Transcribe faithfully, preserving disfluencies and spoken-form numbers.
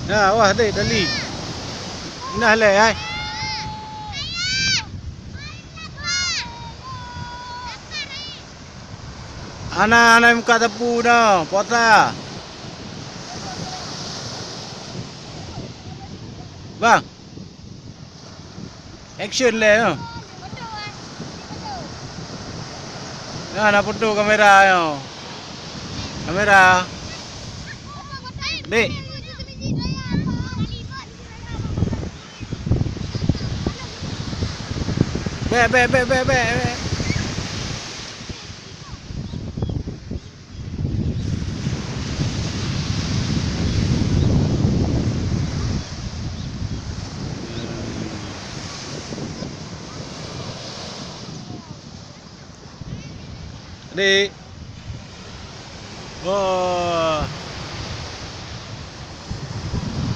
Nah, wah, deh, tali. Nah, leh, ai. Ana, ana muka tepu dah, puasa. Bang. Action leh, oh. Nah, na foto kamera, oh. Kamera. Dek. Bek, bek, bek, bek, bek, bek. Adik. Oh.